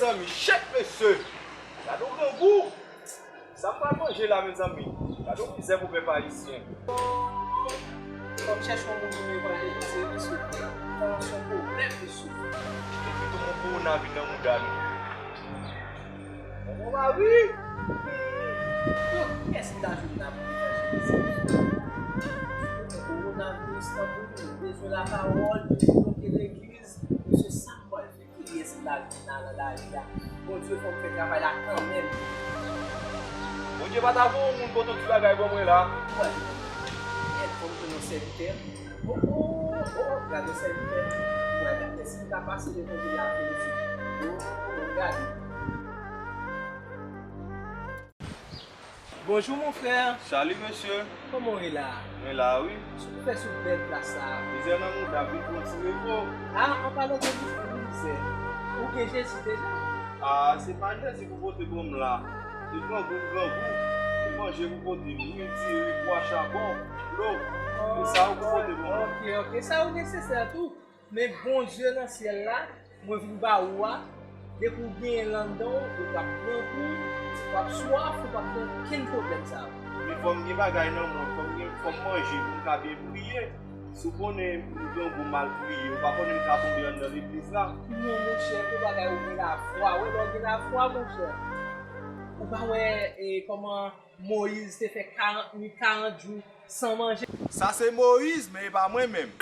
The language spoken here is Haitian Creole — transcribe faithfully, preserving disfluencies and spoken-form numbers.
Mezanmi, chèt mesye! Gade yon grangou! Sa m pral manje la, mezanmi? Gade yon mizè pou pèp ayisyen! Fò m chèche yon moun pou m evanjelize, mesye. Tansyon pwoblèm, mesye. Epi tou, yon kowona vin nan mouda nou. Bon, mari! Yo, kiyès ki ta jwenn la pou evanjelize? Kowonaviris nan bout, nou bezwen lapawòl, nou bezwen monte legliz, mesye, sa m pral fè? Kiyès ki ta jwenn la nan lari a? Bondye, fò m fè travay la kanmenm. Bondye pa ta voye yon moun pote yon ti bagay ban mwen la? Mwen, fò m jwenn yon sèvitè. Oh, oh, oh, gade sèvitè. Mwen gade si m ka pase levanjil la pou li. Oh, oh, gade. Bonjou, mon frè. Salut, mesye. Kòman w ye la? Mwen la, wi. Sa w fè sou bèl plas sa a? Mizè nan mouda, vin pran ti repo. Ah, an palan de mizè, ou gen Jezi deja? Ah, se pa Jezi pou pote ban m la. Se grangou, grangou. Se manje pou pote m. Wi, diri, pwa, chabon, dlo. Se sa yo pou pote ban m. Ok, ok. Sa yo nesesè tou. Men Bondye nan syèl la, mwen vin ba ou a. Depi w genyen l anndan w, ou p ap pran kou, ou p ap swaf, ou p ap gen okenn pwoblèm sa yo. Men fò m gen bagay nan mwen, fò m gen, fò m manje pou m ka byen priye. Si w konnen m grangou, m al priye, ou pa konnen m ka tonbe anndan legliz la. Non, monchè, tout bagay ou gen lafwa. Wè, lè w gen lafwa, monchè. Ou pa wè, e, kòman Moyiz te fè karant nuit, karant jou san manje? Sa se Moyiz, men e pa mwen menm.